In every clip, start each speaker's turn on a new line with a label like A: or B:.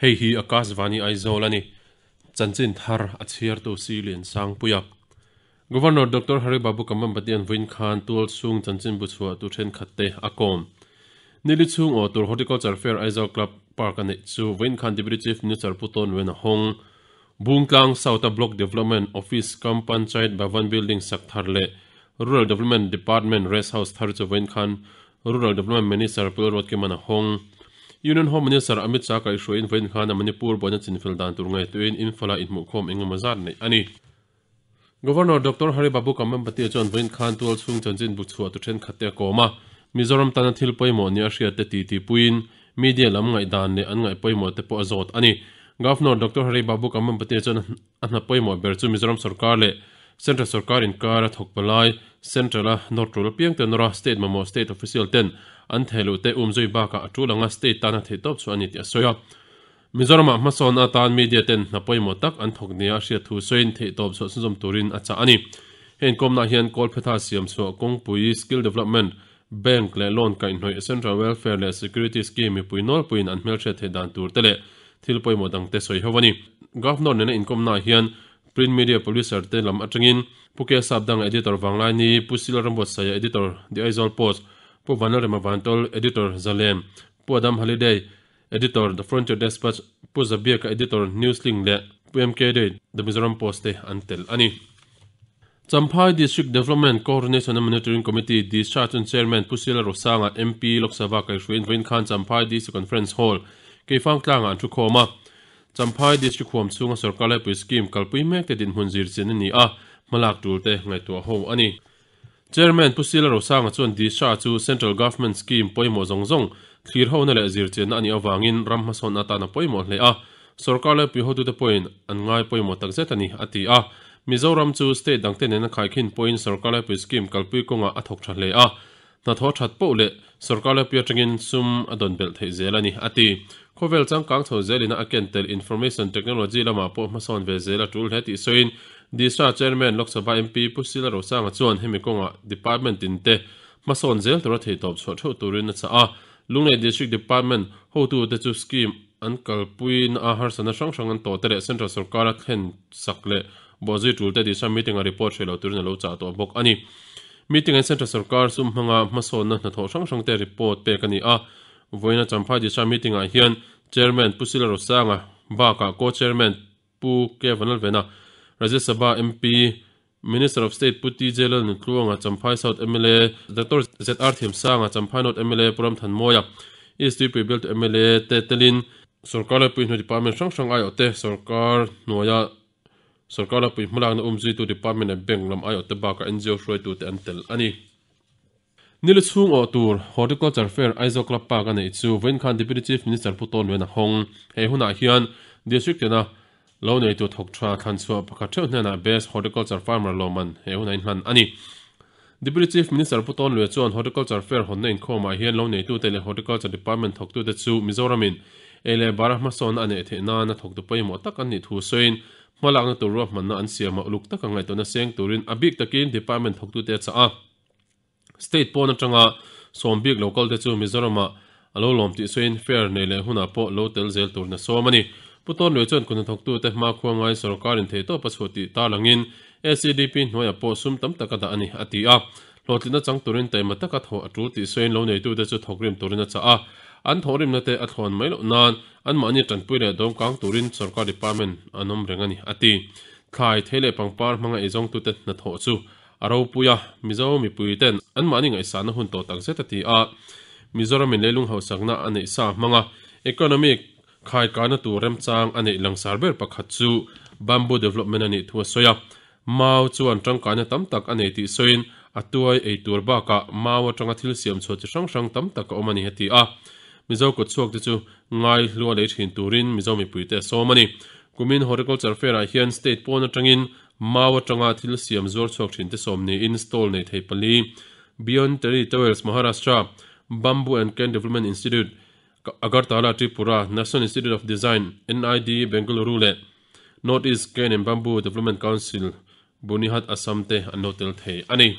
A: Hei hi Akashvani Aizawl a ni. Chanchin thar a chhiartu Si Lian Sangpuia. Governor Doctor Hari Babu Kambhampati-a'n vawiin khan tual chhung chanchinbu chhuah tu thenkhatte a kawm. Nili chhung aw tur Horticulture Fair Aizawl Club Park a neih chu vawiin khan Deputy Chief Minister Pu Tawn Wen a hawng. Bungtlang South-a Block Development Office cum Panchayat Bhavan Building sak thar leh Rural Development Department Rest House thar chu vawiin khan Rural Development Minister Pu Lalruatkiman a hawng. Union Home Minister Amit Shah kaihhruaiin vawiin khan a Manipur buaina chinfel dan tur ngaihtuahin Imphal-ah inhmuhkhawm engemaw zat neih a ni. Governor Doctor Hari Babu Kambhampati chuan vawiin khan tual chhung chanchin bu chhuah tu thenkhat te a kawm a, Mizoram tana thil pawimawh nia hriat te titi puiin media lam ngaihdan leh an ngaih pawimawh te pawh a zawt a ni. Governor Doctor Hari Babu Kambhampati chuan a hna pawimawh ber chu Mizoram sorkar leh Central sorkar inkar a thawk palai, Central a nawr tul apiang te nawr a, State mamawh State official ten an thehluh te umzui bakah a tul anga State tana theihtawp chhuah a ni tih a sawi a. Mizoramah hmasawn atan media ten hna pawimawh tak an thawk nia a hriat thu sawiin theihtawp chhuah chhunzawm turin a chah a ni. He inkawmnah hian Kawlphetha siam chhuah kawngpui, skill development, bank leh loan kaihhnawih, central welfare leh security scheme mipui nawlpuiin an hmelhriat theih dan tur te leh thil pawimawh dangte sawi ho a ni. Governor nena inkawmnaah hian print media publisher te lam atangin Pu K Sapdanga editor Vanglaini, Pu Sila Rambuatsaia editor The Aizawl Post, Pu Vanlalrema Vantol editor Zalem, Pu Adam Haliday, Editor, The Frontier Despatch, Pu Zabiaka Editor, Newslink leh Pu MK Day, The Mizoram Post te an tel a ni. Champhai District Development Coordination and Monitoring Committee, DISHA, chuan Chairman Pu Sila Rosanga, MP, Lok Sabha kaihhruaiin vawiin khan Champhai DC Conference Hall, Keifang tlangah an thukhawm a. Champhai District huam chhunga sorkar laipui scheme kalpui mek te dinhmun zir chin a ni a, hmalak tul te ngaihtuah ho a ni. Chairman Pu Sila Rosanga chuan Disha chu Central Government Scheme pawimawh zawng zawng thlir hona leh zirchianna a nih avangin ram hmasawnna atan a pawimawh hle a, sorkar laipui hotute pawhin an ngai pawimawh takzet a ni, a ti a. Mizoram chu state dangte nena khaikhin pawhin sorkar laipui scheme kalpui kawngah a thawk tha hle a, hnathawh that poh leh sorkar laipui atangin sum a dawn belh theih zel a ni, a ti. Khawvel changkang chho zelina a ken tel Information Technology lamah pawh hmasawn ve zel a tul hle tih sawiin Disha Chairman Lok Sabha MP Pu Sila Rosanga chuan hemi kawngah Department tin te hmasawn zel tura theihtawp chhuah theuh turin a chah a. Lunglei District Department hotute chu scheme an kalpuina a harsatna hrang hrang an tawh te leh Central sorkar a thlen sak leh bawhzui tul te Disha meeting a report hreh lo turin a lo chah tawh bawk a ni. Meeting an Central sorkar sum hmanga hmasawnna hnathawh hrang hrang te report pek a ni a. Vawiina Champhai Disha meeting ah hian Chairman Pu Sila Rosanga bakah Co-Chairman Pu K Vanlalvena, Rajya Sabha MP, Minister of State Pu TJ Lalnuntluanga, Champhai South mla Doctor ZR Thiamsanga, Champhai North mla Pu Ramthanmawia, East Tuipui Bialtu mla te telin Sorkar Laipui hnu Department hrang hrang aiawhte sorkar hnuaia sorkar laipui hmalakna umzuitu Department leh Bank lam aiawhte bakah NGO hruaitute an tel a ni. Nili chhung awh tur Horticulture Fair Aizawl Club Park a neih chu vawiin khan Deputy Chief Minister Pu Tawn Wen a hawng. He hunah hian District tina lo neitu thawk tha thlan chhuah pakhat theuh hnenah Best Horticulture Farmer lawmman he hunah inhlan a ni. Deputy Chief Minister Pu Tawn Lue chuan Horticulture Fair hawnna inkhawmah hian lo neitute leh Horticulture Department thawktute chu Mizoramin ei leh bara hmasawnna a neih theih nana thawktu pawimawh tak an nih thu sawiin hmalakna tur ruahmanna an siamah uluk taka ngaihtuahna seng turin a bik takin Department thawktute a chah a. State pawn atanga sawm bik lo kalte chu Mizoramah a lo lawm tih sawiin fair nei leh hunah pawh lo tel zel turin a sawm a ni. Pu Tawnlui chuan kun hnathawktute hmakhua ngai sorkarin theihtawp a chhuah tih tarlangin ACDP hnuaiah pawh sum tam tak a dah a ni, a ti a. Hlawhtlinna chang turin taima taka thawh a tul tih sawiin lo neitute chu thawkrim turin a chah a. An thawhrimna te a thlawn mai loh nan anmahni tanpui leh dawmkang turin sorkar department an awm reng a ni, a ti. Thlai, thei leh pangpar hmanga eizawngtute hnathawh chu A ropui a, Mizo mipui ten anmahni ngaihsahna hun tawh tak zet a ti a. Mizoramin leilung hausakna a neih sa hmang a, economic khaikana tur remchang a neih langsar ber pakhat chu bamboo development a nih thu a sawi a. Mau chuan tangkaina tam tak a nei tih sawiin a tuai ei tur bakah mau atanga thil siam chhuah chi hrang hrang tam tak a awm a ni a ti a. Mizo kutchhuak te chu ngai hlua lei thin turin Mizo mipuite a sawm a ni. Kumin Horticulture Fair ah hian state pawn atangin Mau atanga thil siam zuar chhuak thin te sawm niin stall nei thei pali, Beyond Terry Towels Maharashtra, Bamboo and Cane Development Institute, Agartala, Tripura, National Institute of Design, NID, Bengaluru leh North East Cane and Bamboo Development Council, Bunihat, Assam te an lo tel thei a ni.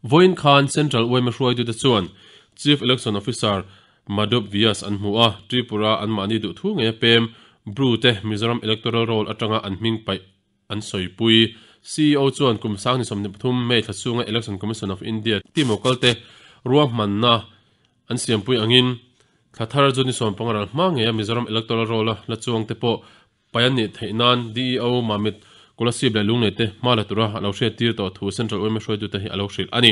A: Vawiin khan Central yma hruaitute chuan Chief Election Officer Madhub Vyas an hmu a, Tripura anmahni duhthu ngei a pem Bru te Mizoram Electoral Roll atanga an hming paih an sawipui. CEO chuan kum 2023 May thla chhunga Election Commission of India team lo kalte ruahmanna an siampui angin thla thar chu ni 15 ral hma ngeia Mizoram Electoral Roll-a la chuangte pawh paih an nih theih nan DEO Mamit Kolasib leh Lunglei te hma la tura a lo hriattir tawh thu Central yma hruaitute hi a lo hrilh a ni.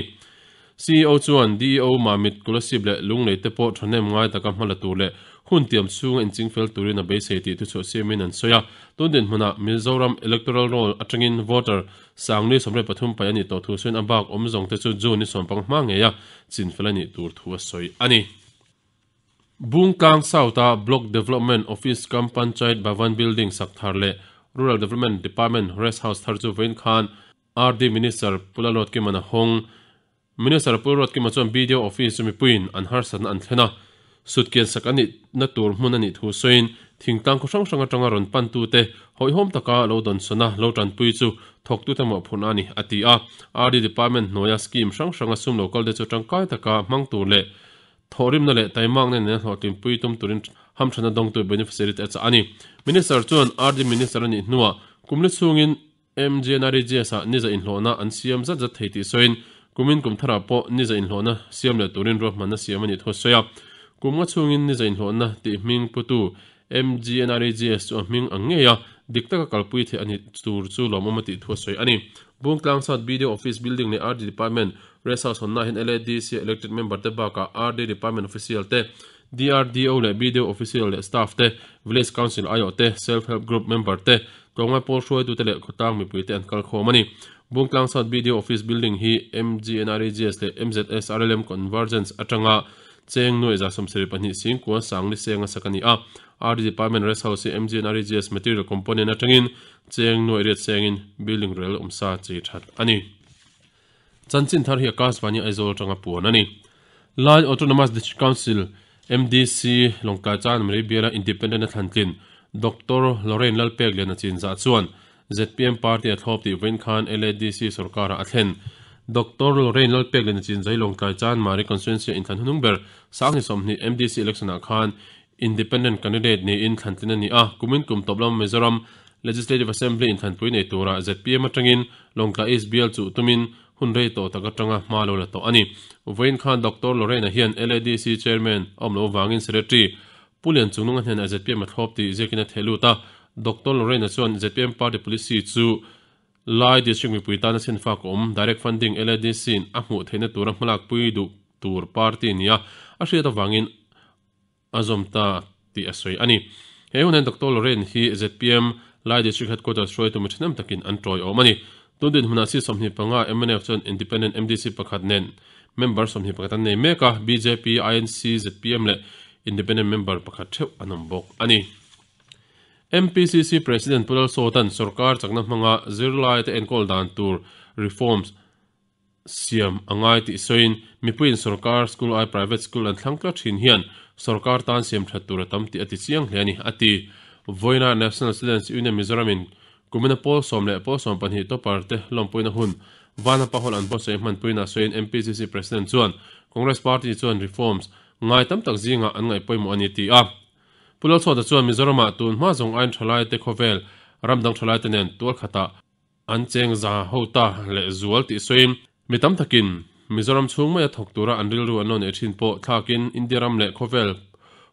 A: CEO chuan DEO Mamit Kolasib leh Lunglei te pawh thahnem ngai taka hma la tur leh hun tiam chhunga inchingfel turin a beisei tih thuchhuah siamin an sawi a. Tun dinhmunah Mizoram Electoral Roll atangin voter 10,023 paih a nih tawh thu sawiin a bak awm zawng te chu June ni 15 hma ngeia chinfel a nih tur thu a sawi a ni. Bungtlang South-a Block Development Office cum Panchayat Bhavan Building sak thar leh Rural Development Department Rest House thar chu vawiin khan RD Minister Pu Lalruatkima'n a hawng. Minister Pu Lalruatkima chuan BDO Office chu mipuiin an harsatna an thlen a, sutkian sak a nihna tur hmun a nih thu sawiin thingtlang khaw hrang hrang atanga rawn pantute hawihhawm taka lo dawnsawn a, lo tanpui chu thawktute mawhphurhna a ni, a ti a. RD Department hnuaia scheme hrang hranga sum lo kalte chu tangkai taka hmang tur leh Thawhrimna leh taimakna nena hlawhtlinpui tum turin hamthana dawngtu beneficiary te a chah a ni. Minister chuan RD Minister a nih hnuah kumli chhungin MGNREGS ah niza inhlawhna an siam zat zat thei tih sawiin kumin kum tharah pawh niza inhlawhna siam leh turin ruahmanna siam a nih thu a sawi a. Kum nga chhungin niza inhlawhna tih hming putu MGNREGS chu a hming ang ngei a, dik taka kalpui theih a ni tur chu lawmawm a tih thu a sawi a ni. Bungtlang South BDO Office Building leh RD Department Rest House hawnna hian LADC Elected Member te bakah RD Department Official te, DRDO leh BDO Official leh Staff te, Village Council aiawh te, Self Help Group Member te, tlawmngai pawl hruaitute leh khawtlang mipuite an kalkhawm a ni. Bungtlang South BDO Office Building hi MGNREGS leh MZSRLM Convergence atanga Cheng nuai 172 singkua sangli seng a sak a ni a. RD Department Rest House hi MGNREGS Material Component atangin cheng nuai riat sengin building rel awmsa chei that a ni. Chanchin thar hi Akashvani Aizawl atanga puan a ni. Lai Autonomous District Council, MDC, Lawngtlai Chanmari biala Independent a thlantlin Doctor Lorraine Lalpek Liana Chinzah chuan Zpm party a thlawp tih vawiin khan LADC sorkarah a thlen. Doctor Lorraine Lalpek leh Chinzai Lawngtlai Chanmari Constituency a inthlan hunung ber Sangni 20 MDC election ah khan Independent candidate niin thlantlin a ni a, kumin kum tawp lama Mizoram Legislative Assembly inthlanpui nei turah zpm atangin Lawngtlai East bial chuh tumin hun rei tawh tak atanga hma lo la tawh a ni. Vawiin khan Doctor Lorraine-a hian LADC Chairman a awm loh avangin Secretary Pu Lianchungnunga hnenah zpm a thlawp tih ziakin a theh lut a, Doctor Lorraine-a chuan zpm party policy chu Lai District mipui tana chhenfak awm Direct Funding LADC-in a hmuh theihna tura hmalakpui duh tur party nia a hriat avangin a zawm ta tih a sawi a ni. He hun hian Doctor Lorraine hi zpm Lai District Headquarters hruaitu mi ṭhahnem takin an tawiawm a ni. Tun dinhmunah seat 25 mnf chuan Independent MDC pakhat nen member 21 an nei mek a, bjp, INC, zpm leh Independent member pakhat theuh an awm bawk a ni. MPCC President Pu Lalsawta'n sorkar chakna hmanga zirlaite enkawl dan tur reforms siam a ngai tih sawiin mipuiin sorkar school ai private school an thlang tlat thin hian sorkar tan siam that tur a tam tih a ti chiang hle a ni, a ti. Vawiina National Students Union Mizoramin Kumina pawl sawm leh pawl 12 topper te lawmpuina hun Vanapa Hall an buatsaih hmanpuina sawiin MPCC President chuan Congress Party chuan reforms ngai tam tak zingah an ngaih pawimawh a ni ti a. Pu Lalchhuata chuan Mizoramah tun hma zawng ain thalaite khawvel ram dang thalaite nen tual khatah an cheng za ho ta leh zual tih sawiin mi tam takin Mizoram chhung maia thawk tura an rilru an lo neih thin pawh thlakin India ram leh khawvel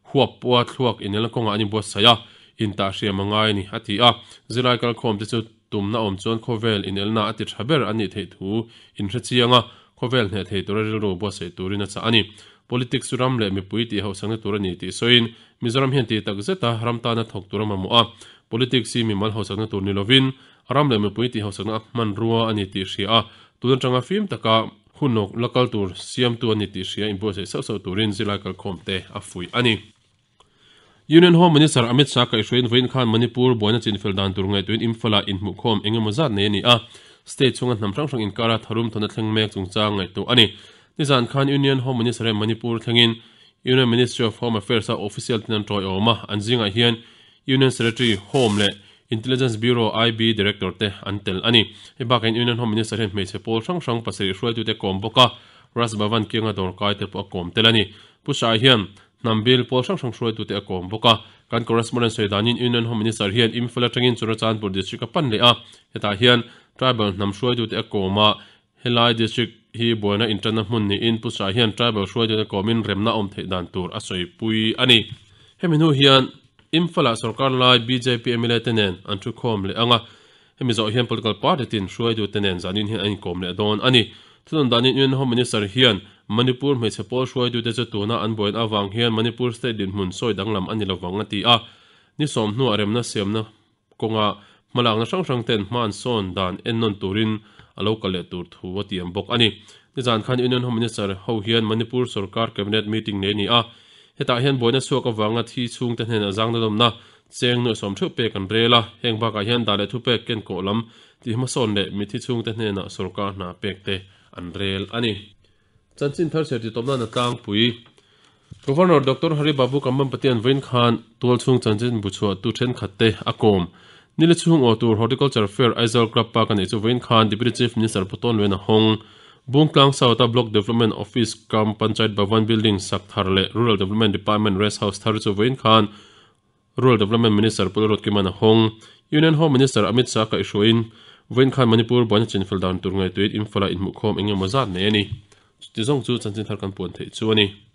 A: huap pua thluak inelna kawngah an inbuatsaih a, intahhriam a ngai a ni, a ti a. Zirlai kalkhawm te chu tumna awm chuan khawvel inelna a ti tha ber an nih theih thu inhre chiang a, khawvel hneh thei tura rilru buatsaih turin a chah a ni. Politics chu ram leh mipui tih hauhsakna tur a ni tih sawiin Mizoram hian ti tak zeta ram tana thawk tur a mamawh a, politics hi mimal hauhsakna tur ni lovin ram leh mipui tih hauhsakna a hmanrua a ni tih hria a, tun atanga fim taka hun la kal tur siamtu a ni tih hria inbuatsaih sauh sauh turin zirlai kalkhawmte a fuih a ni. Union Home Minister Amit Shah kaihhruaiin vawiin khan Manipur buaina chinfel dan tur ngaihtuahin Imphal-ah inhmuhkhawm eng emaw zat nei a ni a, state chhunga hnam hrang hrang inkara tharum thawna thleng mek chungchang ngaihtuah a ni. Nizan khan Union Home Minister hian Manipur thlengin Union Ministry of Home Affairs-a official ten an tawiawm a, an zingah hian Union Secretary, Home leh Intelligence Bureau, IB, Director te an tel a ni. Hei bakah hian Union Home Minister hian hmeichhe pawl hrang hrang pasarih hruaitute kawm bawk a, Raj Bhavan kianga dawrkai te pawh a kawm tel a ni. Pu Shah hian. Hnam bil pawl hrang hrang hruaitute a kawm bawk a. Kan correspondent sawi danin Union Home Minister hian Imphal atangin Churachandpur District a pan leh a, hetah hian Tribal hnam hruaitute a kawm a, helai District hi buaina intanna hmun niin Pu Shah hian Tribal hruaitute kawmin remna awm theih dan tur a sawipui a ni. Hemi hnu hian Imphal-ah sorkar lai bjp mla te nen an thukhawm leh ang a, Hemi zawh hian political party tin hruaitute nen zanin hian an inkawm leh dawn a ni. Thunawn danin Union Home Minister hian Manipur hmeichhe pawl hruaitute chu tuna an buaina avang hian Manipur state dinhmun sawi danglam a ni lovang a ti a. Ni sawm hnuah remna siamna kawnga hmalakna hrang hrang ten hma an sawn dan ennawn turin a lo kal leh tur thu a tiam bawk a ni. Nizan khan Union Home Minister ho hian Manipur sorkar cabinet meeting nei a ni a. Hetah hian buaina chhuak avanga thi chhungte hnenah zangdalawmna Cheng nuaih sawm theuh pek an rel a, heng bakah hian dah leh thupek ken kawh lam tih hmasawn leh mithi chhungte hnenah sorkar hna pek te an rel a ni. Chanchin thar chher titawp nan a tlangpui. Governor Doctor Hari Babu Kambhampatian vawiin khan tualchhung chanchin bu chhuah tu thenkhat te a kawm. Nili chhung aw tur Horticulture Fair Aizawl Club Park a neih chu vawiin khan Deputy Chief Minister Pu Tawn Luan a hawng. Bungtlang South-a Block Development Office cum Panchayat Bhavan Building sak thar leh Rural Development Department Rest House thar chu vawiin khan Rural Development Minister Pu Lalruatkima'n a hawng. Union Home Minister Amit Shah kaihhruaiin vawiin khan Manipur buaina chinfel dan tur ngaihtuahin Imphal-ah inhmuhkhawm eng emaw zat nei a ni. Chuti zawng chu chanchin thar kan puan theih chu a ni.